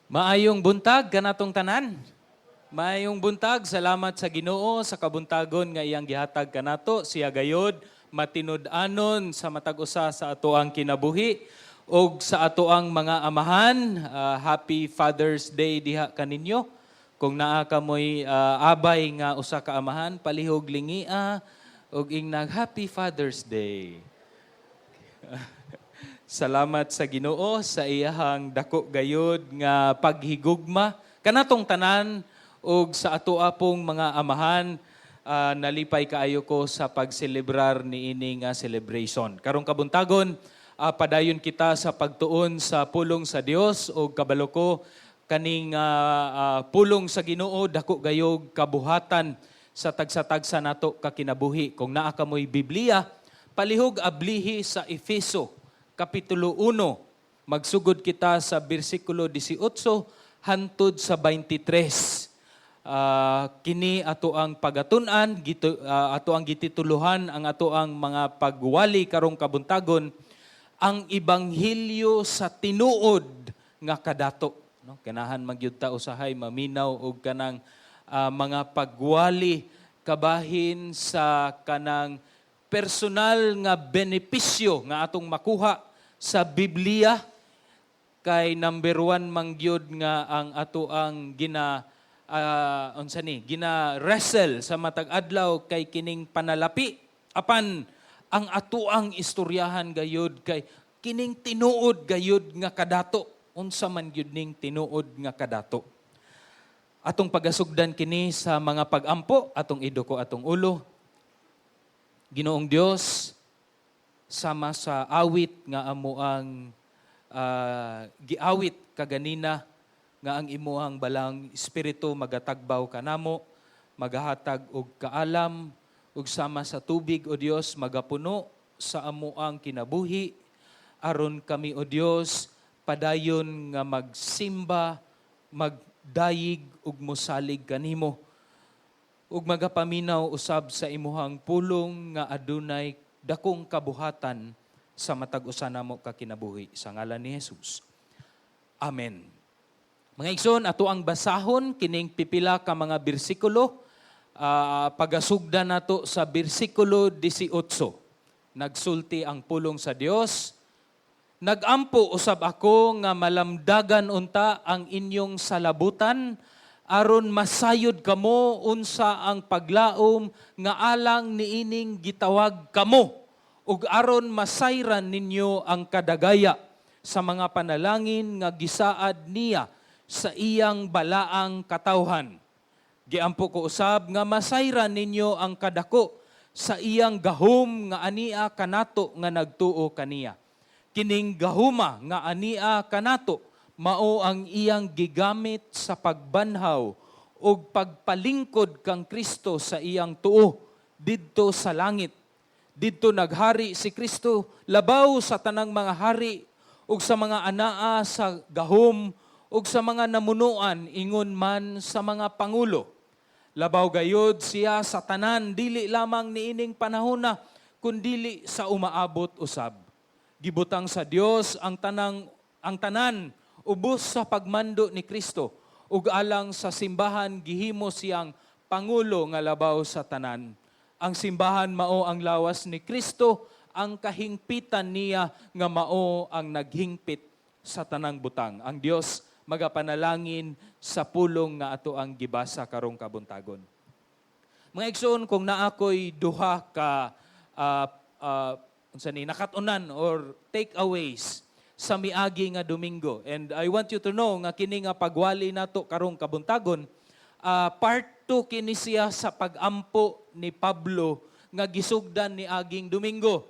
Maayong buntag kanatong tanan. Maayong buntag, salamat sa Ginoo sa kabuntagon nga iyang gihatag kanato. Siya gayod matinud-anon sa matag usa sa atoang kinabuhi ug sa atoang mga amahan. Happy Father's Day diha kaninyo. Kung naa kamoy abay nga usa ka amahan, palihog lingia ug ingnag "Happy Father's Day." Salamat sa Ginoo sa iyahang dako gayod nga paghigugma kanatong tanan ug sa atoa pong mga amahan. Nalipay kaayo ko sa pagselebrar niini nga celebration. Karong kabuntagon, padayon kita sa pagtuon sa pulong sa Dios ug kabalo ko kaning pulong sa Ginoo dako gayog kabuhatan sa tagsa-tagsa nato ka kinabuhi. Kung naa kamoy Biblia, palihog ablihi sa Efeso Kapitulo 1. Magsugod kita sa bersikulo 18 hantod sa 23. Kini ato ang pagatun-an, ato ang gitituluhan ang ato ang mga pagwali karong kabuntagon, ang ebanghelyo sa tinuod nga kadato. No? Kanahan magyud ta usahay maminaw og kanang mga pagwali kabahin sa kanang personal nga benepisyo nga atong makuha sa Biblia, kay number one mangyud nga ang ato ang gina unsa ni gina wrestle sa matag adlaw kay kining panalapi, apan ang ato ang istoryahan gayud kay kining tinuod gayud nga kadato. Unsa man gyud ning tinuod nga kadato? Atong pagasugdan kini sa mga pagampo. Atong iduko atong ulo. Ginoong Dios, sama sa awit nga amo ang giawit kaganina, nga ang imuhang Balaang Espiritu magatagbaw kanamo, magahatag og kaalam, ug sama sa tubig, o Dios, magapuno sa amuang kinabuhi aron kami, o Dios, padayon nga magsimba, magdayig ug mosalig kanimo ug magapaminaw usab sa imuhang pulong nga adunay dakong kabuhatan sa matag usa namo ka kinabuhi, sa ngalan ni Jesus. Amen. Mga igsoon, ato ang basahon kining pipila ka mga bersikulo. Pagasugda nato sa bersikulo 18. Nagsulti ang pulong sa Dios, "Nagampo usab ako nga malamdagan unta ang inyong salabutan aron masayod kamo unsa ang paglaom nga alang niining gitawag kamo ug aron masayran ninyo ang kadagaya sa mga panalangin nga gisaad niya sa iyang balaang katawhan. Giampo ko usab nga masayran ninyo ang kadako sa iyang gahom nga ania kanato nga nagtuo kaniya. Kining gahuma nga ania kanato mao ang iyang gigamit sa pagbanhaw ug pagpalingkod kang Kristo sa iyang tuo didto sa langit. Didto naghari si Kristo labaw sa tanang mga hari ug sa mga anaa sa gahom ug sa mga namunuan, ingon man sa mga pangulo. Labaw gayod siya sa tanan, dili lamang niining panahona kundili sa umaabot usab. Gibutang sa Dios ang tanan ubos sa pagmando ni Kristo ug alang sa simbahan gihimo siyang pangulo nga labaw sa tanan. Ang simbahan mao ang lawas ni Kristo, ang kahingpitan niya nga mao ang naghingpit sa tanang butang." Ang Dios magapanalangin sa pulong nga ato ang gibasa karong kabuntagon. Mga igsoon, kung naa ko'y duha ka unsa ni nakat-unan or takeaways sa miagi nga Domingo. And I want you to know nga kini nga pagwali nato karong kabuntagon, part 2 kini siya sa pagampo ni Pablo nga gisugdan ni aging Domingo.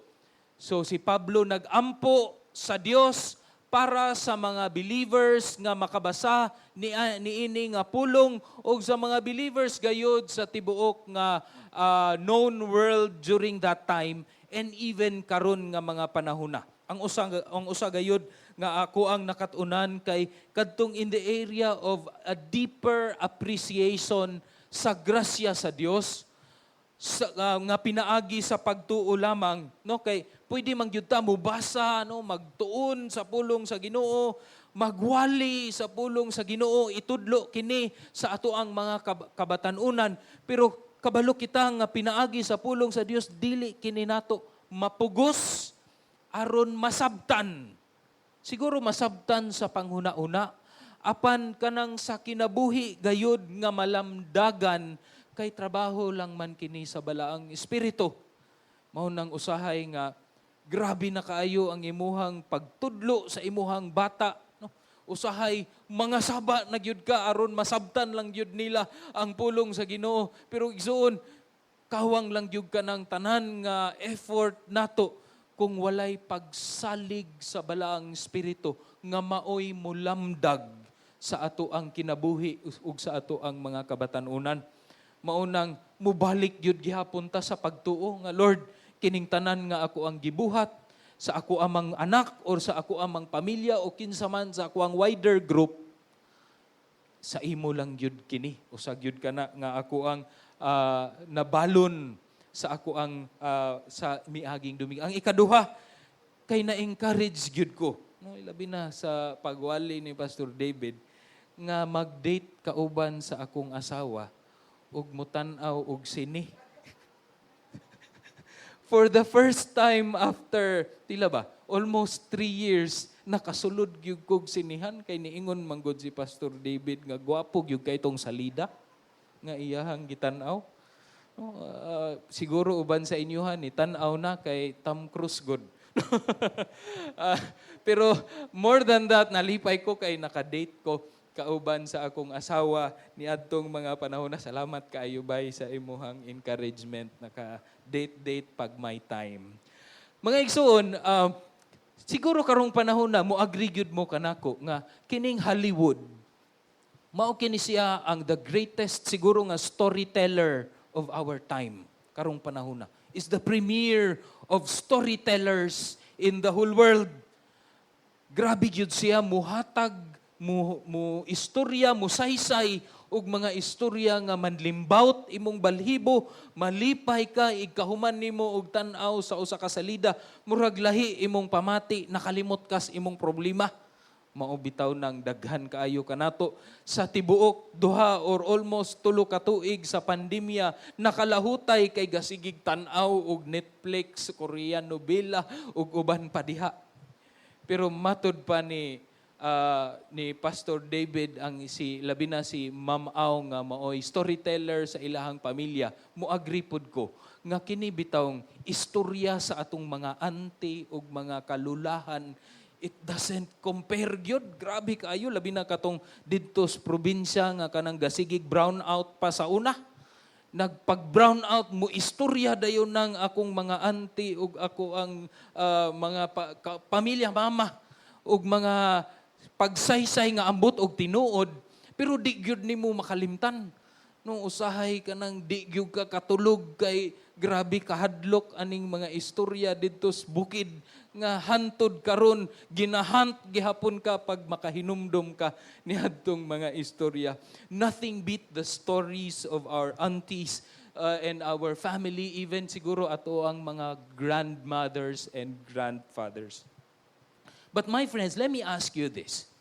So si Pablo nagampo sa Dios para sa mga believers nga makabasa ni niini nga pulong ug sa mga believers gayud sa tibuok nga known world during that time and even karon nga mga panahona. Ang usa gayud nga ako ang nakat-unan kay kadtong in the area of a deeper appreciation sa grasya sa Dios sa, nga pinaagi sa pagtuo lamang, no? Kay pwede man gyud ta mobasa, no, magtuon sa pulong sa Ginoo, Magwali sa pulong sa Ginoo, itudlo kini sa ato ang mga kabatan-unan, pero kabalo kita nga pinaagi sa pulong sa Dios, dili kini nato mapugos aron masabtan. Siguro masabtan sa panghuna-una, apan kanang sa kinabuhi gayud nga malamdagan, kay trabaho lang man kini sa Balaang Espiritu. Mao nang usahay nga grabe na kaayo ang imuhang pagtudlo sa imuhang bata, no? Usahay mga saba na gyud ka aron masabtan lang gyud nila ang pulong sa Ginoo. Pero igsuon, kawang lang gyud ka ng tanan nga effort nato kung walay pagsalig sa Balaang Espiritu nga maoy mulamdag sa ato ang kinabuhi ug sa ato ang mga kabatan-unan. Mao nang mubalik gyud gihapon ta sa pagtuo nga, "Lord, kining tanan nga ako ang gibuhat sa ako amang anak or sa ako amang pamilya o kinsa man sa ako ang wider group, sa imo lang gyud kini." Usa gyud kana nga ako ang nabalon sa ako ang sa miaging Domingo. Ang ikaduha kay na-encourage gyud ko, no, ilabi na sa pagwali ni Pastor David nga mag-date kauban sa akong asawa ug mutan-aw og sine. For the first time after, tila ba, almost 3 years, nakasulod gyud kog sinihan kay niingon manggod si Pastor David nga gwapo gyud kay itong salida nga iyahang gitan-aw. No, siguro uban sa inyuhan ni tan-aw na kay Tom Cruise gud. Pero more than that, nalipay ko kay nakadate ko kauban sa akong asawa ni adtong mga panahon na. Salamat kaayo, bay, sa imuhang encouragement, naka date date pag may time. Mga igsuon, siguro karong panahon na mo agree gyud mo kanako nga kining Hollywood, mao kini siya ang the greatest siguro nga storyteller of our time. Karong panahon na is the premier of storytellers in the whole world. Grabe gyud siya muhatag, mo istorya, musaysay og mga istorya nga manlimbawt imong balhibo, malipay ka igkahuman nimo og tan-aw sa usa ka salida, murag lahi imong pamati, nakalimot kas imong problema. Mao bitaw nang daghan kaayo kanato sa tibuok 2 or almost 3 ka tuig sa pandemya nakalahutay kay gasigig tan-aw og Netflix, Korean novela ug uban pa diha. Pero matud pa ni Pastor David, ang si labi na si Ma'am Aw nga maoy storyteller sa ilahang pamilya, mo agree pod ko nga kini bitawng istorya sa atong mga auntie ug mga kalulahan, it doesn't compare gyud. Grabe kaayo, labi na katong didto sa probinsya nga kanang gasigig brown out pa sa una. Nagpag brown out mo istorya dayon ng akong mga auntie ug ako ang mga pamilya, mama, ug mga pagsaysay nga ambot og tinuod, pero di gyud nimo makalimtan, no? Usahay kanang di gyud ka katulog kay grabe kahadlok aning mga istorya didto sa bukid nga hantod karon ginahant gihapon ka pag makahinumdom ka niadtong mga istorya. Nothing beat the stories of our aunties and our family, even siguro ato ang mga grandmothers and grandfathers. But my friends, let me ask you this.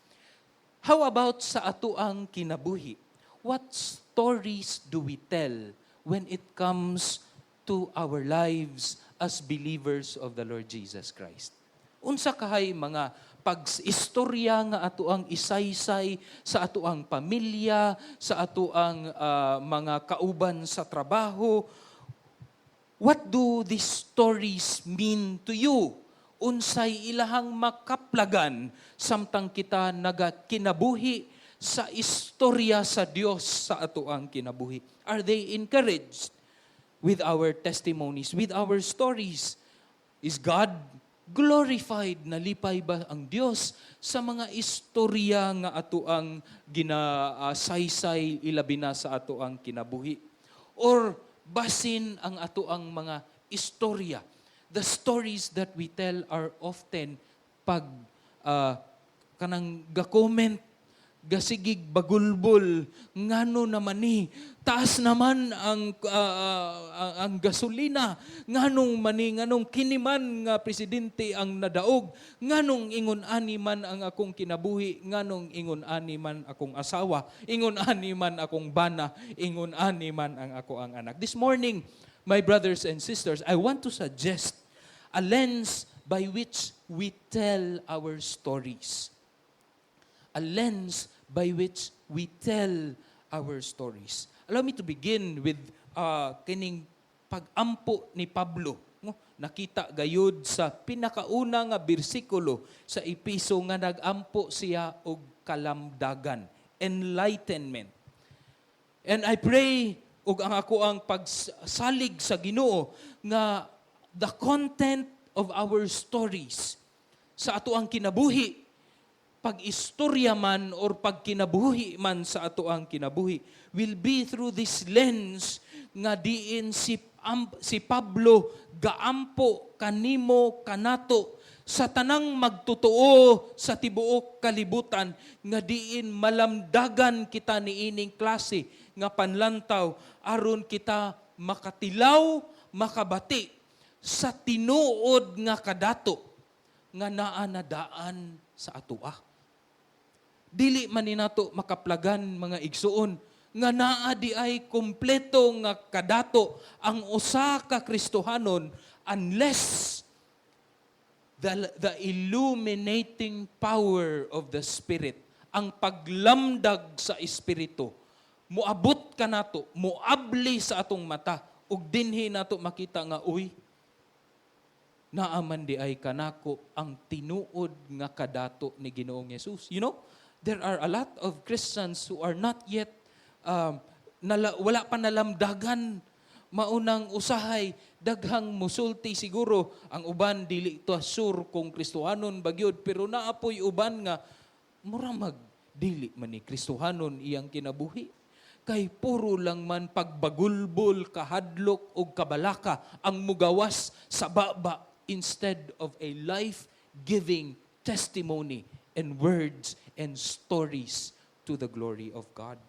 How about sa ato ang kinabuhi? What stories do we tell when it comes to our lives as believers of the Lord Jesus Christ? Unsa kahay mga pag-istorya nga ato ang isaysay sa ato ang pamilya, sa ato ang mga kauban sa trabaho? What do these stories mean to you? Unsay ilahang makaplagan samtang kita nagakinabuhi sa istorya sa Dios sa ato ang kinabuhi? Are they encouraged with our testimonies, with our stories? Is God glorified? Nalipay ba ang Dios sa mga istorya nga ato ang ginasaysay, ilabi na sa ato ang kinabuhi? Or basin ang ato ang mga istorya, the stories that we tell, are often pag kanang ga-comment Gasigig bagulbol, ngano naman ni taas naman ang gasolina, nganong mani, nganong kini man nga presidente ang nadaog, nganong ingon ani man ang akong kinabuhi, nganong ingon ani man akong asawa, ingon ani man akong bana, ingon ani man ang ako ang anak? This morning, my brothers and sisters, I want to suggest a lens by which we tell our stories, a lens by which we tell our stories. Allow me to begin with kining pag-ampo ni Pablo. No? Nakita gayud sa pinakauna nga bersikulo sa Epeso nga nag-ampo siya og kalamdagan, enlightenment. And I pray ug ang ako ang pagsalig sa Ginoo nga the content of our stories sa ato ang kinabuhi, pag-istorya man or pagkinabuhi man sa ato ang kinabuhi, will be through this lens nga diin si Pablo gaampo kanimo, kanato, sa tanang magtotoo sa tibuok kalibutan, nga diin malamdagan kita niining klase nga panlantaw aron kita makatilaw, makabati sa tinuod nga kadato nga naa na daan sa atoa. Dili man ni nato makaplagan, mga igsuon, nga naa di ay kompleto nga kadato ang usa ka Kristohanon unless the illuminating power of the Spirit, ang paglamdag sa Espiritu, muabot kanato, muabli sa atong mata, ug dinhi nato makita nga, uy, naa man di ay kanako ang tinuod nga kadato ni Ginoong Yesus. There are a lot of Christians who are not yet wala pa nalamdagan. Maunang usahay daghang musulti siguro ang uban, dili to sure kung Kristohanon ba gyud, pero naa poy uban nga mura mag dili man ni Kristohanon iyang kinabuhi kay puro lang man pagbagulbol, kahadlok ug kabalaka ang mugawas sa baba instead of a life-giving testimony and words and stories to the glory of God.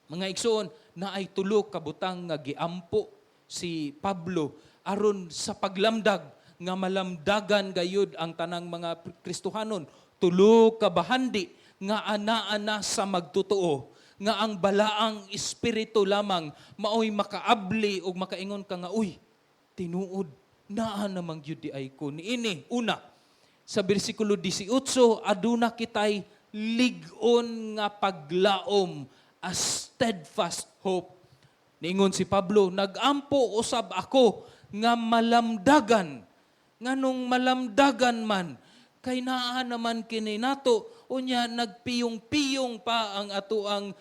Mga igsoon, naay tulo ka butang nga giampo si Pablo aron sa paglamdag nga malamdagan gayud ang tanang mga Kristohanon. Tulo ka bahandi nga ana-ana sa magtotoo nga ang Balaang Espiritu lamang maoy makaabli ug makaingon ka nga, "Uy, tinuod, naa namang gyud di ay ko niini." Una, sa bersikulo 18, aduna kitay lig-on nga paglaom, a steadfast hope. Niingon si Pablo, "Nagampo usab ako nga malamdagan." Nganong malamdagan man? Kay naa naman kini nato, unya nagpiyong-piyong pa ang ato ang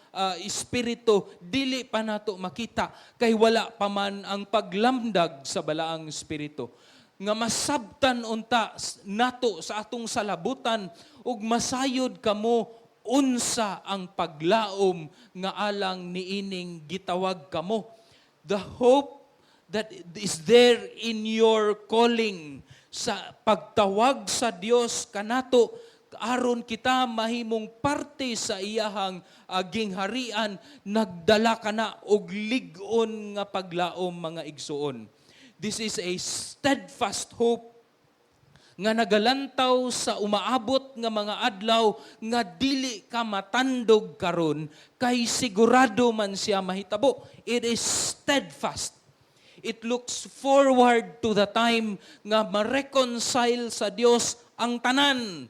espiritu, dili pa nato makita kay wala pa man ang paglamdag sa Balaang Espiritu. Nga masabtan unta nato sa atong salabutan ug masayod kamo unsa ang paglaom nga alang niining gitawag kamo. The hope that is there in your calling, sa pagtawag sa Dios kanato aron kita mahimong parte sa iyahang gingharian, nagdala kana og lig-on nga paglaom, mga igsuon. This is a steadfast hope nga nagalantaw sa umaabot nga mga adlaw nga dili ka matandog karon kay sigurado man siya mahitabo. It is steadfast. It looks forward to the time nga ma-reconcile sa Dios ang tanan.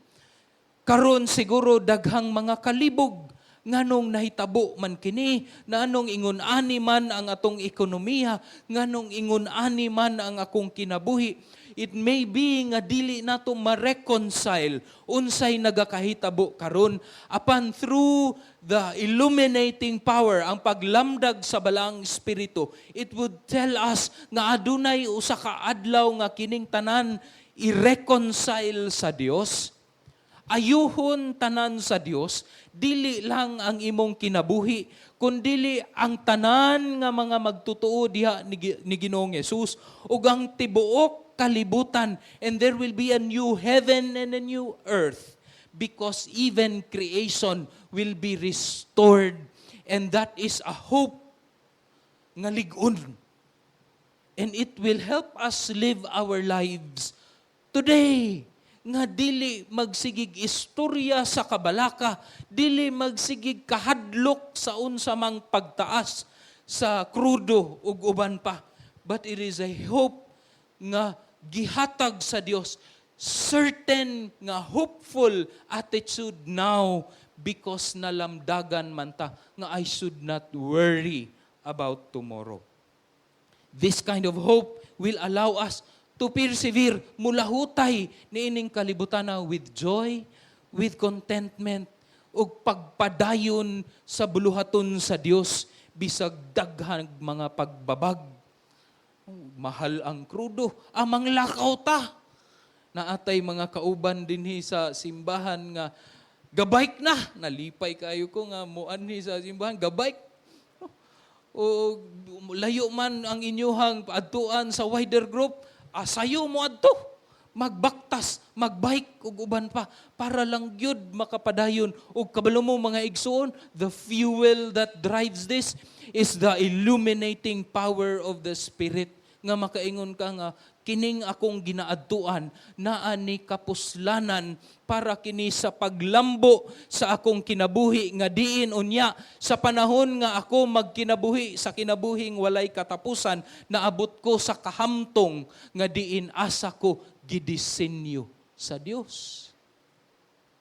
Karon siguro daghang mga kalibog, nganong nahitabo man kini, nganong ingon ani man ang atong ekonomiya, nganong ingon ani man ang akong kinabuhi? It may be nga dili nato ma-reconcile unsay nagakahitabo karon, apan through the illuminating power, ang paglamdag sa Balaang Espiritu, it would tell us nga adunay usa ka adlaw nga kining tanan i-reconcile sa Dios, ayuhon tanan sa Dios, dili lang ang imong kinabuhi, kundili ang tanan nga mga magtotoo diha ni Ginoong Hesus ug ang tibuok kalibutan, and there will be a new heaven and a new earth. because even creation will be restored. And that is a hope nga lig-on. And it will help us live our lives today nga dili magsigig istorya sa kabalaka, dili magsigig kahadlok sa unsa mang pagtaas sa krudo ug uban pa. But it is a hope nga gihatag sa Dios, certain nga hopeful attitude now because nalamdagan man ta nga I should not worry about tomorrow. This kind of hope will allow us to persevere mulahutay niining kalibutan na with joy, with contentment, ug pagpadayon sa buluhaton sa Dios bisag daghang mga pagbabag. Mahal ang krudo, amang lakaw ta. Naatay mga kauban dinhi sa simbahan nga gabike na. Nalipay kayo ko nga muanhi sa simbahan, gabike. O layo man ang inyuhang adtuan sa wider group, asayo mo adto. Magbaktas, magbike ug uban pa para lang gyud makapadayon. Ug kabalo mo, mga igsuon, the fuel that drives this is the illuminating power of the Spirit nga makaingon ka nga kining akong ginaadtuan naa ni kapuslanan para kini sa paglambo sa akong kinabuhi nga diin unya sa panahon nga ako magkinabuhi sa kinabuhing walay katapusan, naabot ko sa kahamtong nga diin asa ko gidisenyo sa Dios.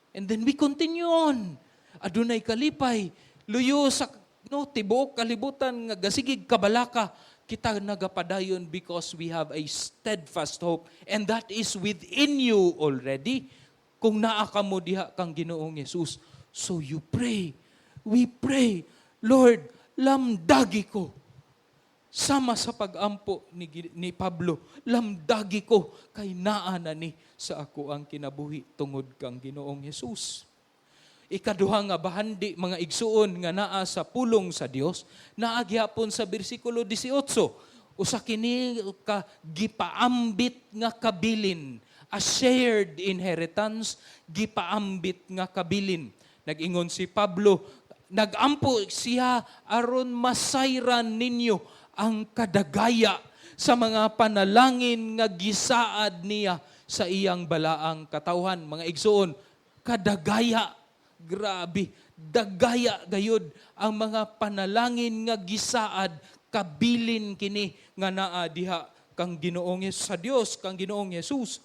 And then we continue on. Adunay kalipay, luyo sa, no, tibuok kalibutan nga gasigig kabalaka, kita nagapadayon because we have a steadfast hope and that is within you already kung naa kamo diha kang Ginoong Hesus. So you pray, we pray, "Lord, lamdagi ko." Sama sa pagampo ni Pablo, "Lamdagi ko kay naa na ni sa ako ang kinabuhi tungod kang Ginoong Hesus." Ikaduha nga bahandi, mga igsuon, nga naa sa pulong sa Dios, naa gihapon sa bersikulo 18. Usa kini ka gipaambit nga kabilin, a shared inheritance, gipaambit nga kabilin. Nag-ingon si Pablo, nagampo siya aron masayran ninyo ang kadagaya sa mga panalangin nga gisaad niya sa iyang balaang katawhan. Mga igsuon, kadagaya. Grabe, dagaya gayud ang mga panalangin nga gisaad, kabilin kini nga naa diha kang Ginoong sa Dios, kang Ginoong Jesus.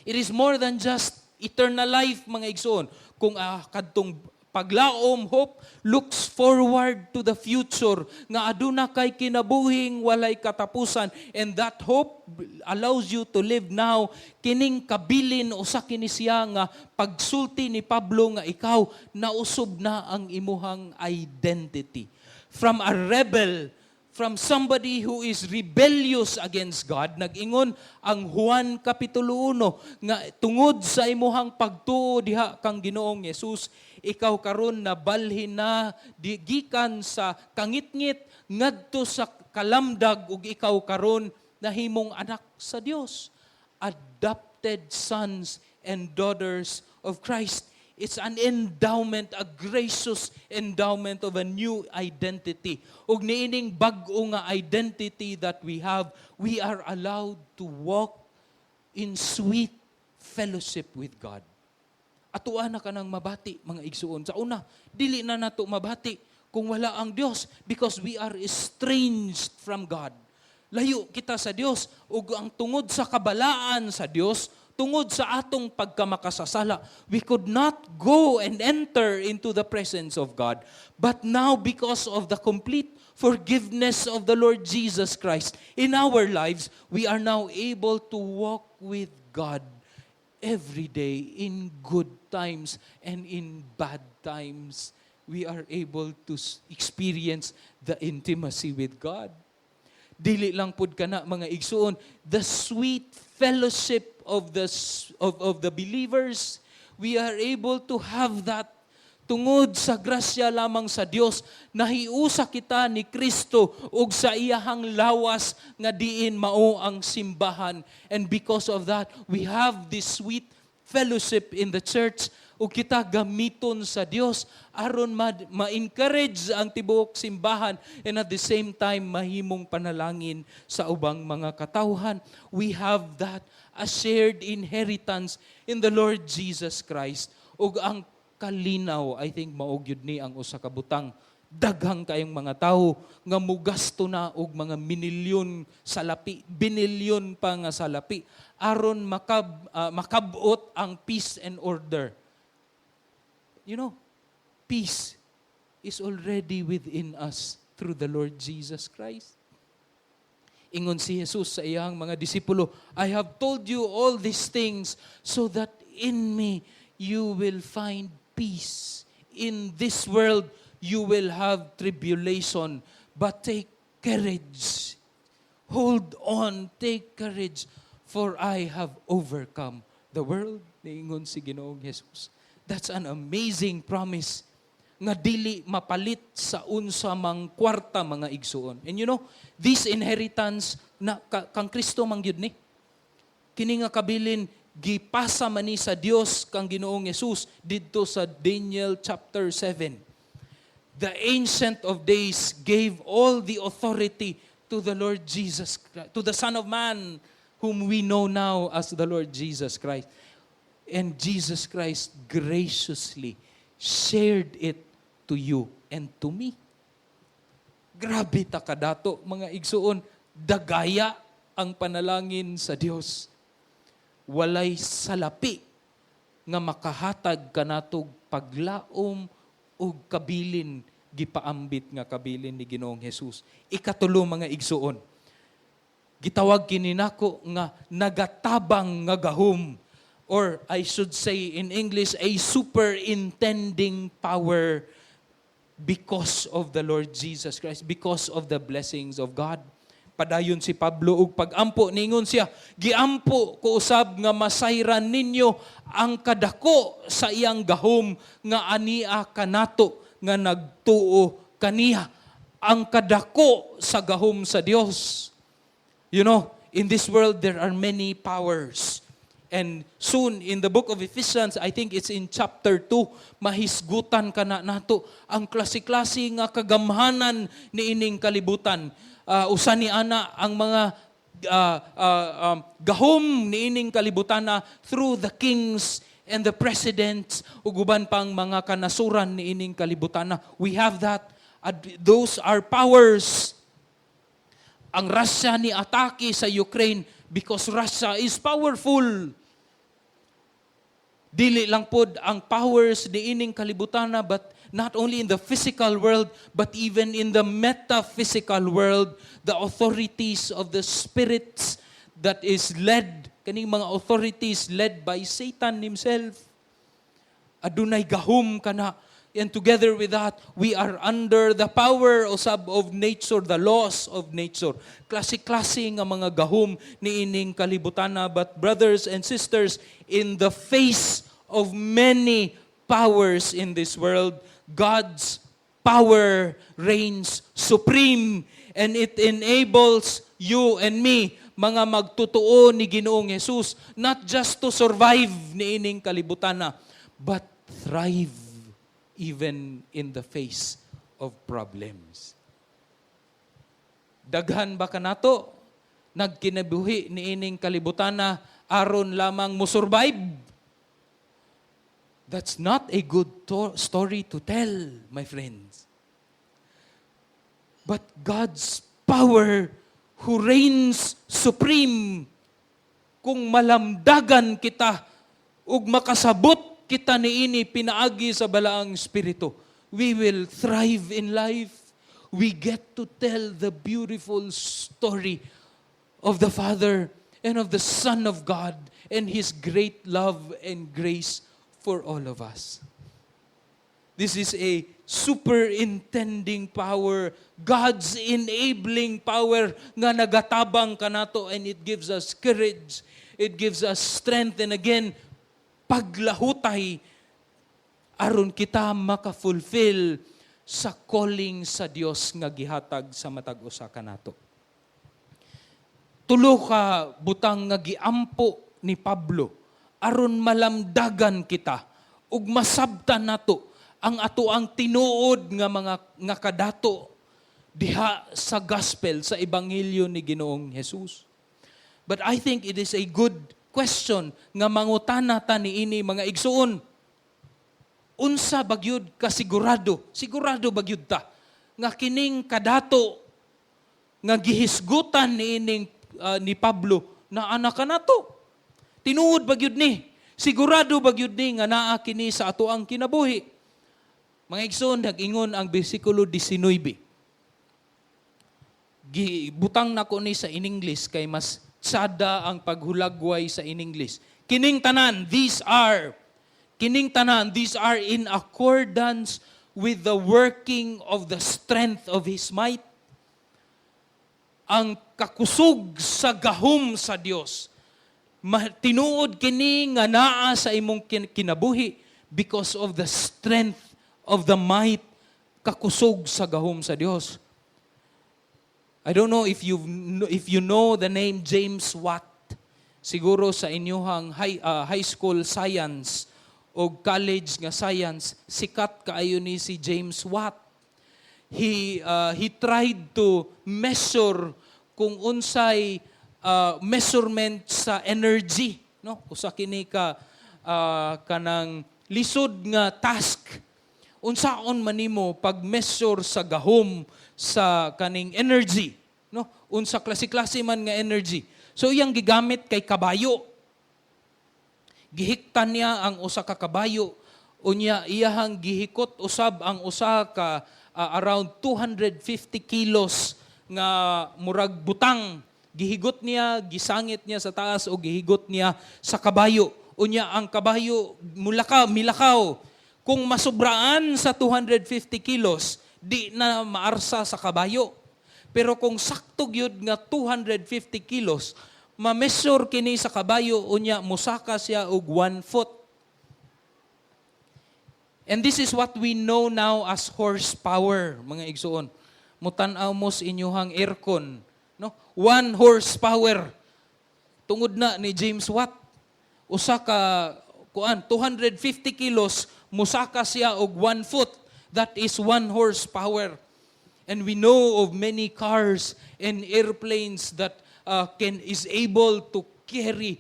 It is more than just eternal life, mga igsoon. Kung kadtong paglaom, hope, looks forward to the future nga aduna kay kinabuhing walay katapusan and that hope allows you to live now, kining kabilin usa kini siya nga pagsulti ni Pablo nga ikaw nausob na ang imuhang identity from a rebel, from somebody who is rebellious against God. Nag-ingon ang Juan Kapitulo 1 nga tungod sa imuhang pagtuo diha kang Ginoong Yesus, ikaw karon nabalhin na di, gikan sa kangitngit ngadto sa kalamdag ug ikaw karon nahimong anak sa Dios, adopted sons and daughters of Christ. It's an endowment, a gracious endowment of a new identity. Ug niining bag-o nga identity that we have, we are allowed to walk in sweet fellowship with God. Atoa na kanang mabati, mga igsuon. Sa una, dili na nato mabati kung wala ang Dios because we are estranged from God. Layo kita sa Dios ug ang tungod sa kabalaan sa Dios, tungod sa atong pagkamakasasala, we could not go and enter into the presence of God. But now, because of the complete forgiveness of the Lord Jesus Christ in our lives, we are now able to walk with God every day in good times and in bad times. We are able to experience the intimacy with God. Dili lang pud kana, mga igsuon, the sweet fellowship of the believers, we are able to have that tungod sa grasya lamang sa Dios. Nahiusa kita ni Kristo ug sa iyahang lawas nga diin mao ang simbahan, and because of that we have this sweet fellowship in the church ug kita gamiton sa Dios aron ma-encourage ang tibuok simbahan and at the same time mahimong panalangin sa ubang mga katawhan. We have that, a shared inheritance in the Lord Jesus Christ. Ug ang kalinaw, I think mao gyud ni ang usa ka butang. Daghang kayong mga tawo nga mugasto na og mga minilyon salapi, binilyon pa nga salapi aron makabot ang peace and order. Peace is already within us through the Lord Jesus Christ. Ingon si Jesus sa iyang mga disipulo, "I have told you all these things so that in me you will find peace. In this world you will have tribulation, but take courage. Hold on, take courage, for I have overcome the world." Niingon si Ginoong Jesus. That's an amazing promise nga dili mapalit sa unsa mang kwarta, mga igsuon. And this inheritance na kang Kristo man gyud ni. Kini nga kabilin gipasa man ni sa Dios kang Ginoong Jesus didto sa Daniel chapter 7. The Ancient of Days gave all the authority to the Lord Jesus Christ, to the Son of Man, whom we know now as the Lord Jesus Christ. And Jesus Christ graciously shared it to you and to me. Grabe ta kadato, mga igsuon, dagaya ang panalangin sa Dios. Walay salapi nga makahatag kanatog paglaom ug kabilin, gipaambit nga kabilin ni Ginoong Jesus. Ikatulo, mga igsuon, gitawag kini nako nga nagatabang nga gahom, or I should say in English, a superintending power because of the Lord Jesus Christ, because of the blessings of God. Padayon si Pablo og pagampo, ningon siya, "Giampo ko usab nga masayran ninyo ang kadako sa iyang gahom nga ania kanato nga nagtuo kaniya." Ang kadako sa gahom sa Dios. In this world there are many powers. And soon in the book of Ephesians, I think it's in chapter 2, mahisgutan ka na nato ang klase-klase nga kagamhanan ni ining kalibutan. Usa ni ana ang mga gahom ni ining kalibutan na through the kings and the presidents ug uban pang mga kanasuran ni ining kalibutan na. We have that. Those are powers. Ang Russia ni atake sa Ukraine because Russia is powerful. Dili lang pod ang powers ni ining kalibutana, but not only in the physical world but even in the metaphysical world, the authorities of the spirits that is led, kaning mga authorities led by Satan himself, adunay gahom kana. And together with that, we are under the power usab of nature, the laws of nature. Klase-klase nga mga gahom ni ining kalibutana. But brothers and sisters, in the face of many powers in this world, God's power reigns supreme and it enables you and me, mga magtutuo ni Ginoong Jesus, not just to survive ni ining kalibutana, but thrive even in the face of problems. Daghan ba kanato nagkinabuhi ni ining kalibutana aron lamang mo survive? That's not a good story to tell, my friends. But God's power who reigns supreme, kung malamdagan kita ug makasabot kita niini pinaagi sa Balaang Espiritu, we will thrive in life. We get to tell the beautiful story of the Father and of the Son of God and His great love and grace for all of us. This is a superintending power, God's enabling power nga nagatabang kanato, and it gives us courage, it gives us strength, and again, paglahutay aron kita maka-fulfill sa calling sa Dios nga gihatag sa matag usa kanato. Tulo ka butang nga giampo ni Pablo Aron malamdagan kita ug masabtan nato ang ato ang tinuod nga mga nga kadato diha sa gospel, sa ebanghelyo ni Ginoong Jesus. But I think it is a good question nga mangutana ta niini, mga igsuon. Unsa bagyud kasigurado, sigurado bagyud ta nga kining kadato nga gihisgutan niining ni Pablo na anak kanato? Tinuod bagyud ni? Sigurado bagyud ni nga naa kini sa ato ang kinabuhi? Mga igsoon, nag-ingon ang bersikulo 19. Gibutang nako ni sa in English kay mas tsada ang paghulagway sa in English. Kining tanan, these are, kining tanan, these are in accordance with the working of the strength of His might. Ang kakusog sa gahom sa Dios. Tinuod kini nga naa sa imong kinabuhi because of the strength of the might, kakusog sa gahom sa Dios. I don't know if you know the name James Watt. Siguro sa inyuhang high school science o college nga science, sikat kaayo ni si James Watt. He tried to measure kung unsay measurement sa energy, no? Usa kini ka kanang lisod nga task. Unsaon man nimo pag-measure sa gahom sa kaning energy, no? Unsa klase-klase man nga energy. So iyang gigamit kay kabayo. Gihiktan niya ang usa ka kabayo, unya iyahang gihikot usab ang usa ka around 250 kilos nga murag butang. Gihigot niya, gisangit niya sa taas o gihigot niya sa kabayo. Unya ang kabayo mulakaw, milakaw. Kung masubraan sa 250 kilos, di na maarsa sa kabayo. Pero kung sakto gyud nga 250 kilos, ma-measure kini sa kabayo, unya musaka siya og 1 foot. And this is what we know now as horsepower, mga igsuon. Mutan-aw mo sa inyuhang aircon, no? 1 horsepower. Tungod na ni James Watt. Usa ka kuan 250 kilos, musaka siya og 1 foot. That is 1 horsepower. And we know of many cars and airplanes that can is able to carry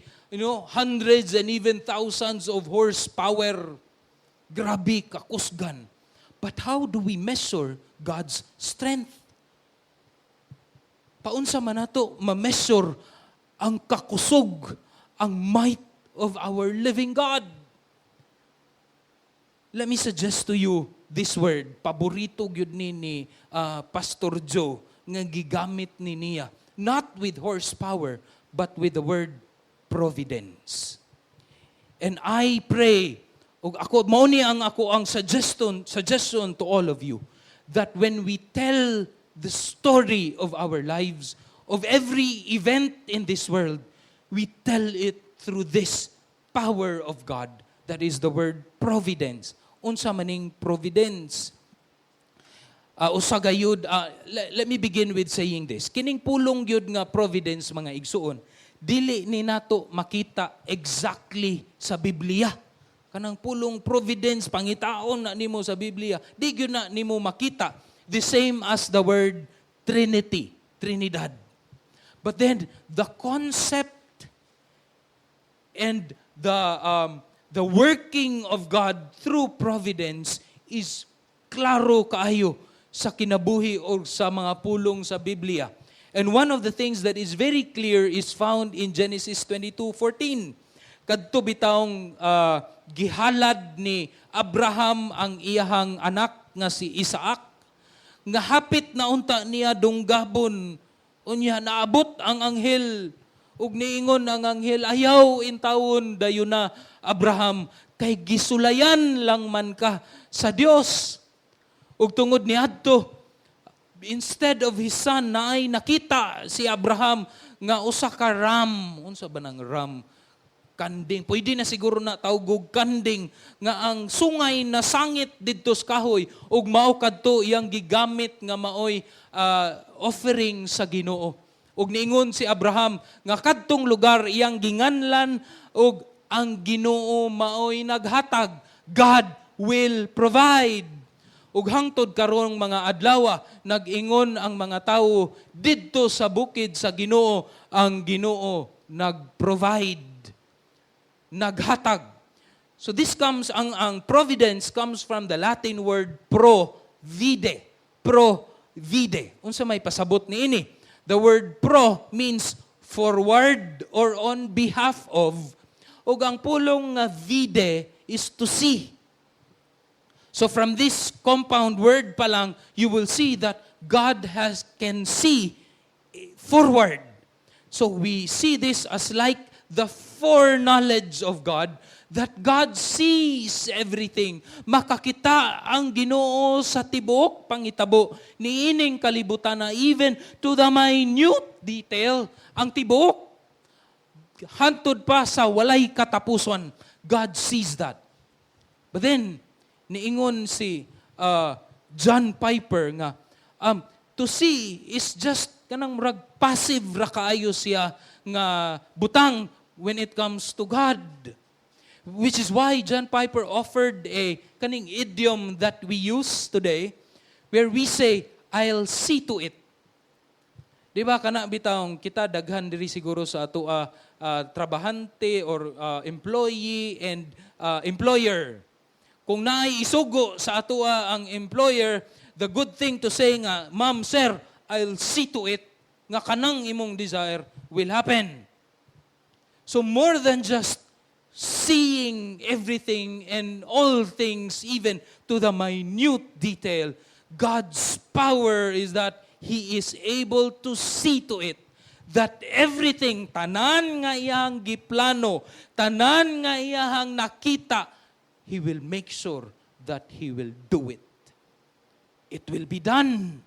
hundreds and even thousands of horsepower. Grabe kakusgan. But how do we measure God's strength? Paunsa man nato ma-measure ang kakusog, ang might of our living God? Let me suggest to you this word. Paborito gyud ni Pastor Joe nga gigamit ni niya. Not with horsepower, but with the word providence. And I pray, ug ako mao ni ang ako ang suggestion to all of you that when we tell the story of our lives, of every event in this world, we tell it through this power of God. That is the word providence. Unsa maning providence? Usa gayud, let me begin with saying this. Kining pulong gyud nga providence, mga igsuon, dili ni nato makita exactly sa Biblia. Kanang pulong providence, pangitaon na nimo sa Biblia, di gyud na nimo makita. The same as the word Trinity, Trinidad. But then the concept and the working of God through providence is klaro kaayo sa kinabuhi o sa mga pulong sa Biblia. And one of the things that is very clear is found in Genesis 22:14. Kadto bitawng gihalad ni Abraham ang iyahang anak nga si Isaac, nga hapit na unta niya dunggabon, unya naabot ang anghel ug niingon ang anghel, "Ayaw intawon dayon na, Abraham, kay gisulayan lang man ka sa Dios." Ug tungod niadto, instead of his son, naay nakita si Abraham nga usa ka ram. Unsa ba nang ram? Kanding. Pwede na siguro na tawgog kanding nga ang sungay na sangit didto sa kahoy ug mao kadto iyang gigamit nga maoy offering sa Ginoo. Ug niingon si Abraham nga kadtong lugar iyang ginganlan og Ang Ginoo maoy naghatag. God will provide. Ug hangtod karong mga adlaw, nag-ingon ang mga tawo, "Didto sa bukid sa Ginoo, ang Ginoo nag-provide." Naghatag. So this comes ang providence comes from the Latin word pro vide. Pro vide. Unsa may pasabot niini? The word "pro" means forward or on behalf of, ug ang pulong nga "vide" is to see. So from this compound word pa lang, you will see that God has can see forward. So we see this as like the foreknowledge of God, that God sees everything. Makakita ang Ginoo sa tibuok pangitabo niining kalibutan na even to the minute detail, ang tibuok hantod pa sa walay katapuson. God sees that. But then, niingon si John Piper nga, to see is just kanang murag passive ra kaayo siya nga butang when it comes to God. Which is why John Piper offered a kaning idiom that we use today where we say, "I'll see to it." Di ba kana bitawng kita daghan diri siguro sa ato trabahante or employee and employer. Kung naay isugo sa ato ang employer, the good thing to say nga, "Ma'am, sir, I'll see to it nga kanang imong desire will happen." So more than just seeing everything and all things, even to the minute detail, God's power is that He is able to see to it that everything, tanan nga iyang giplano, tanan nga iyang nakita, He will make sure that He will do it. It will be done.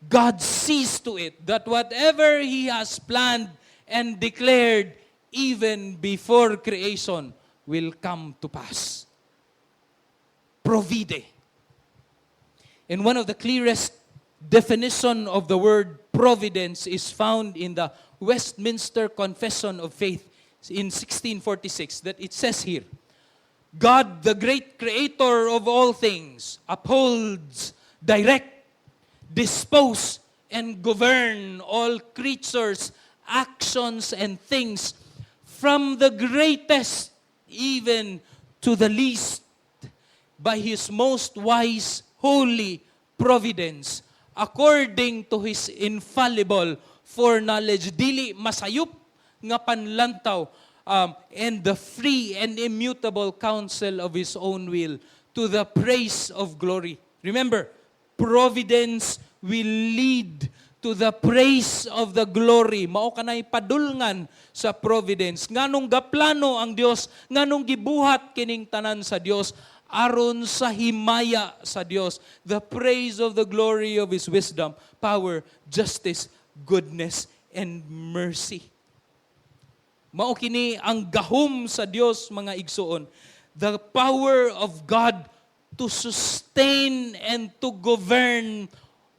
God sees to it that whatever He has planned and declared even before creation will come to pass. Provide. And one of the clearest definition of the word providence is found in the Westminster Confession of Faith in 1646, that it says here, "God, the great creator of all things, upholds, direct, dispose, and govern all creatures, actions, and things from the greatest even to the least by His most wise, holy providence, according to His infallible foreknowledge," dili masayop nga panlantaw, "and the free and immutable counsel of His own will, to the praise of glory." Remember, providence will lead to the praise of the glory. Mao kanay padulngan sa providence. Nganong gaplano ang Dios, nganong gibuhat kining tanan sa Dios, aron sa himaya sa Dios, the praise of the glory of His wisdom, power, justice, goodness, and mercy. Mao kini ang gahom sa Dios, mga igsuon. The power of God to sustain and to govern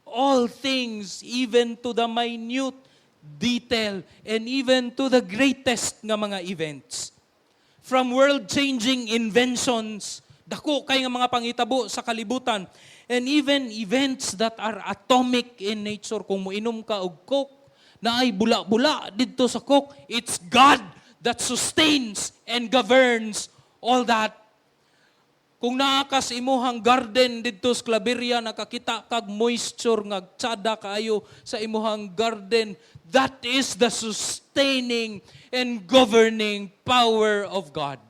all things, even to the minute detail and even to the greatest nga mga events. From world-changing inventions, dako kay nga mga pangitabo sa kalibutan, and even events that are atomic in nature. Kung moinom ka og Coke, naay bula-bula didto sa Coke, it's God that sustains and governs all that. Kung naa ka sa imuhang garden didto sa Claveria, nakakita kag moisture nga tsada kaayo sa imuhang garden, that is the sustaining and governing power of God.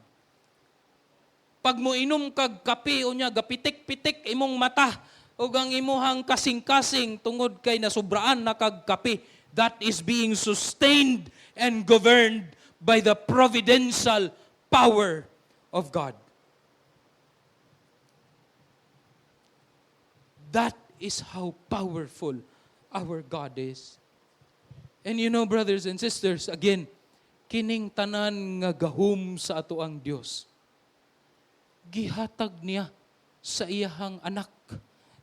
Pag moinom kag kape unya gapitik-pitik imong mata ug ang imuhang kasing-kasing tungod kay nasubraan na kag kape, that is being sustained and governed by the providential power of God. That is how powerful our God is. And brothers and sisters, again, kining tanan nga gahom sa atoang Dios, gihatag niya sa iyahang anak.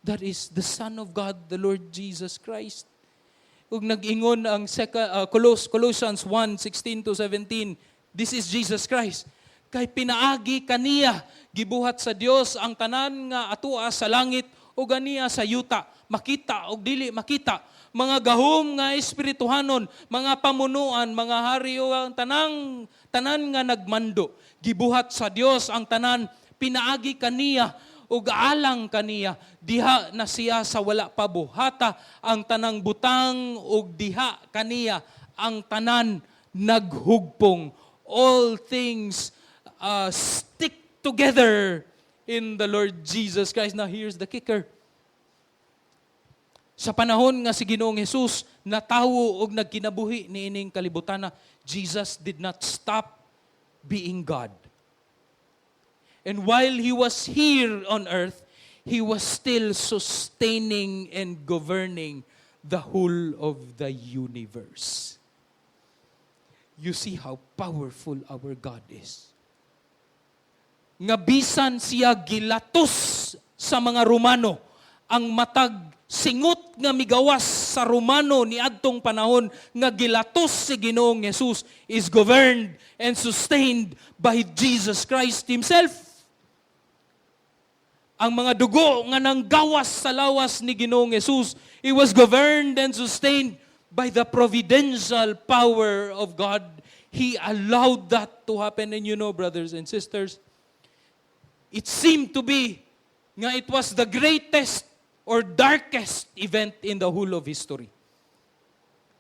That is the Son of God, the Lord Jesus Christ. Ug nag-ingon ang Colossians 1:16 to 17, this is Jesus Christ. Kay pinaagi kaniya gibuhat sa Dios ang tanan nga atua sa langit ug ania sa yuta, makita ug dili makita, mga gahom nga espirituhanon, mga pamunuan, mga hari ug ang tanang tanan nga nagmando. Gibuhat sa Dios ang tanan pinaagi kaniya ug alang kaniya. Diha na siya sa wala pa buhata ang tanang butang ug diha kaniya ang tanan naghugpong. All things stick together in the Lord Jesus Christ. Now here's the kicker. Sa panahon nga si Ginoong Jesus natawo og nagkinabuhi niining kalibutana, Jesus did not stop being God. And while He was here on earth, He was still sustaining and governing the whole of the universe. You see how powerful our God is. Nga bisan siya gilatos sa mga Romano, ang matag singot nga migawas sa Romano ni adtong panahon nga gilatos si Ginoong Jesus is governed and sustained by Jesus Christ Himself. Ang mga dugo nga nanggawas sa lawas ni Ginoong Jesus, it was governed and sustained by the providential power of God. He allowed that to happen. And brothers and sisters, it seemed to be nga it was the greatest or darkest event in the whole of history.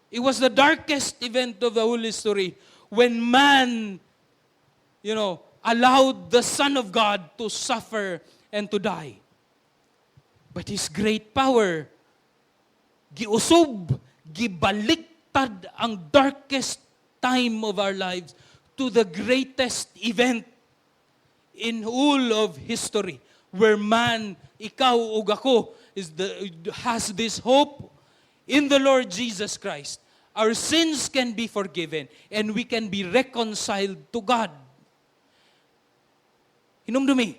It was the darkest event of the whole history when man allowed the Son of God to suffer and to die. But His great power, giusob, gibaliktad ang darkest time of our lives to the greatest event in all of history where man, ikaw ug ako, has this hope in the Lord Jesus Christ. Our sins can be forgiven and we can be reconciled to God. Hinumdumi,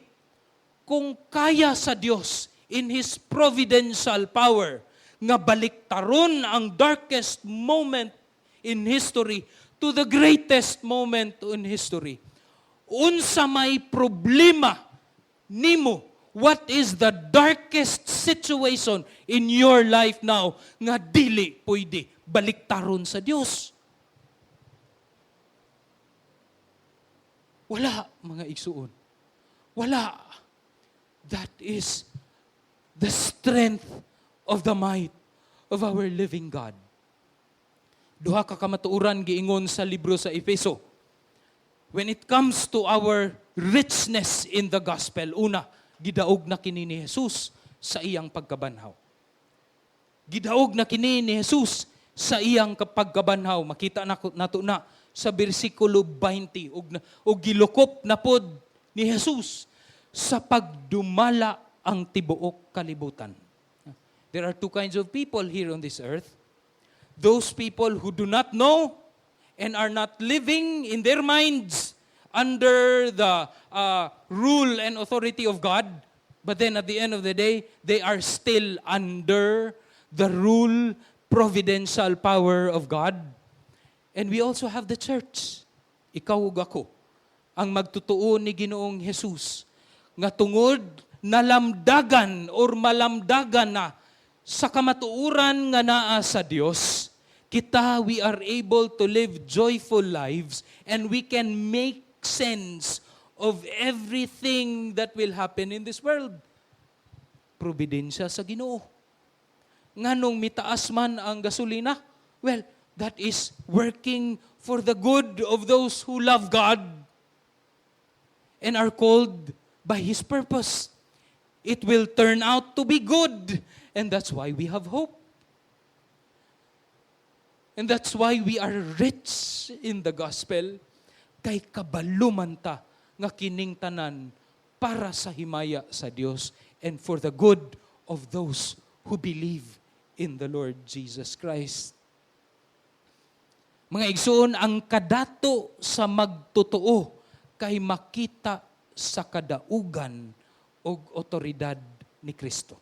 kung kaya sa Dios in His providential power nga baliktaron ang darkest moment in history to the greatest moment in history, unsa may problema nimo? What is the darkest situation in your life now nga dili pwede baliktaron sa Dios? Wala, mga igsuon. Wala. That is the strength of the might of our living God. Duha ka kamatuoran giingon sa libro sa Efeso. When it comes to our richness in the gospel, una, gidaog na kini ni Jesus sa iyang pagkabanhaw. Gidaog na kini ni Jesus sa iyang pagkabanhaw. Makita na nato na sa bersikulo 20 ug gilukop na pod ni Jesus sa pagdumala ang tibuok kalibutan. There are two kinds of people here on this earth. Those people who do not know and are not living in their minds under the rule and authority of God, but then at the end of the day, they are still under the rule, providential power of God. And we also have the church. Ikaw ug ako, ang magtutuo ni Ginoong Jesus, nga tungod nalamdagan or malamdagan na sa kamatuoran nga naa sa Dios, kita, we are able to live joyful lives and we can make sense of everything that will happen in this world. Providensya sa Ginoo. Nganong mitaas man ang gasolina? Well, that is working for the good of those who love God and are called by His purpose. It will turn out to be good. And that's why we have hope. And that's why we are rich in the gospel. Kay kabalo man ta nga kining tanan para sa himaya sa Dios and for the good of those who believe in the Lord Jesus Christ. Mga igsoon, ang kadato sa magtotoo kay makita sa kadaugan og otoridad ni Kristo.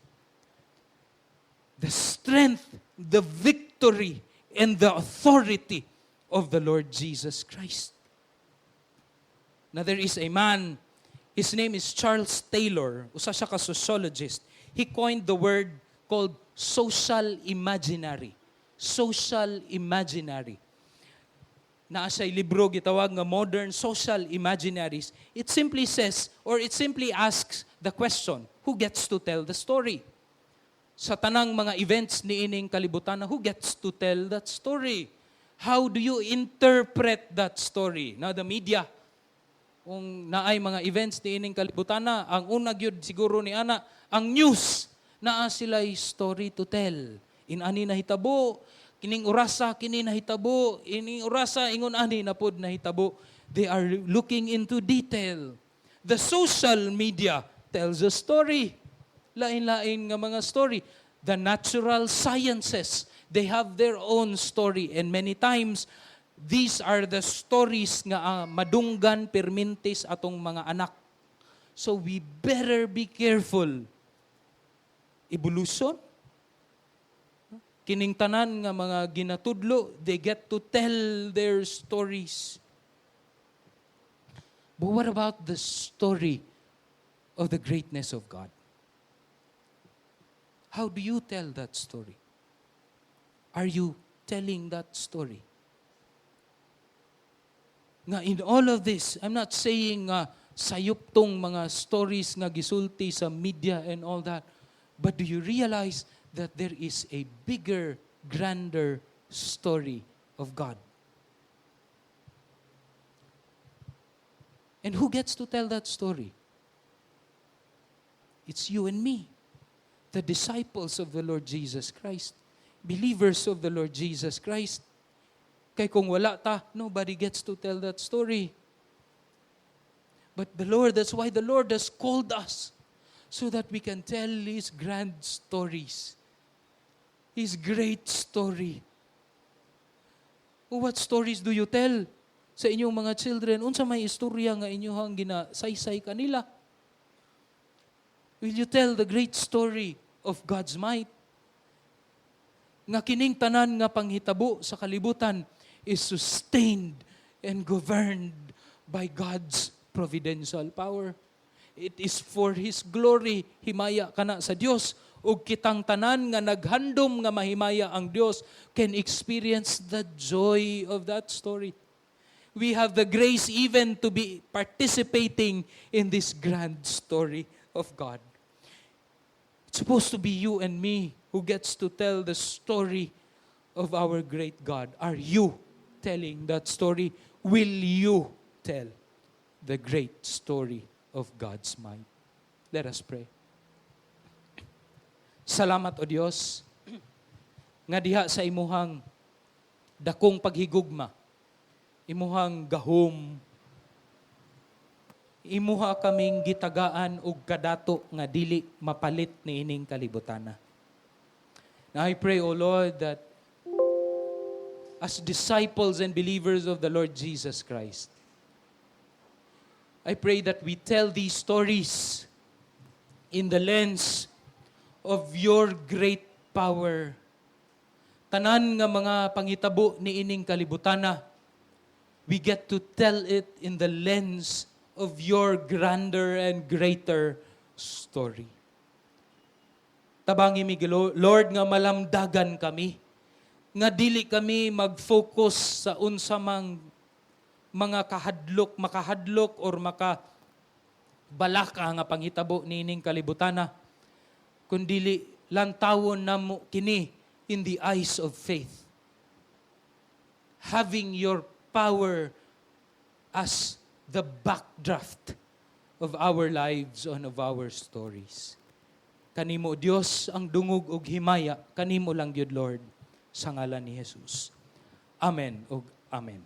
The strength, the victory, and the authority of the Lord Jesus Christ. Now there is a man, his name is Charles Taylor, usa siya ka sociologist. He coined the word called social imaginary. Social imaginary. Naa siya'y libro gitawag nga Modern Social Imaginaries. It simply says, or it simply asks the question, who gets to tell the story? Sa tanang mga events niining kalibutan, who gets to tell that story? How do you interpret that story? Now, the media, kung naay mga events niining kalibutan na, ang una gyud siguro ni ana, ang news, naa sila'y story to tell. Inani nahitabo, kining orasa kini nahitabo, ining orasa ingon ani na pod nahitabo. They are looking into detail. The social media tells a story. Lain-lain nga mga story. The natural sciences, they have their own story, and many times these are the stories nga madunggan permintis atong mga anak. So we better be careful. Evolution? Kining tanan nga mga ginatudlo, they get to tell their stories. But what about the story of the greatness of God? How do you tell that story? Are you telling that story? Nga in all of this, I'm not saying nga sayop tong mga stories nga gisulti sa media and all that. But do you realize that there is a bigger, grander story of God? And who gets to tell that story? It's you and me, the disciples of the Lord Jesus Christ, believers of the Lord Jesus Christ. Kay kung wala ta, nobody gets to tell that story. But the Lord, that's why the Lord has called us, so that we can tell His grand stories. His great story. What stories do you tell sa inyong mga children? Unsa may istorya nga inyong ginasaysay kanila? Will you tell the great story of God's might? Nga kining tanan nga panghitabo sa kalibutan is sustained and governed by God's providential power. It is for His glory. Himaya kana sa Dios, ug kitang tanan nga naghandom nga mahimaya ang Dios can experience the joy of that story. We have the grace even to be participating in this grand story of God. It's supposed to be you and me who gets to tell the story of our great God. Are you telling that story? Will you tell the great story of God's might? Let us pray. Salamat, O Dios, nga diha sa imuhang dakong paghigugma, imuhang gahom, imuha kaming gitagaan og kadato nga dili mapalit niining kalibutana. Now I pray, O Lord, that as disciples and believers of the Lord Jesus Christ, I pray that we tell these stories in the lens of your great power. Tanan nga mga pangitabo niining kalibutana, we get to tell it in the lens of your grander and greater story. Tabangi mi, Lord, nga malamdagan kami, nga dili kami mag-focus sa unsa mang mga kahadlok, makahadlok or maka balaka nga panghitabo niining kalibutana, kundili lantawon namo kini in the eyes of faith. Having your power as the backdraft of our lives and of our stories. Kanimo, Dios, ang dungog ug himaya, kanimo lang gyud, Lord, sa ngalan ni Jesus. Amen ug amen.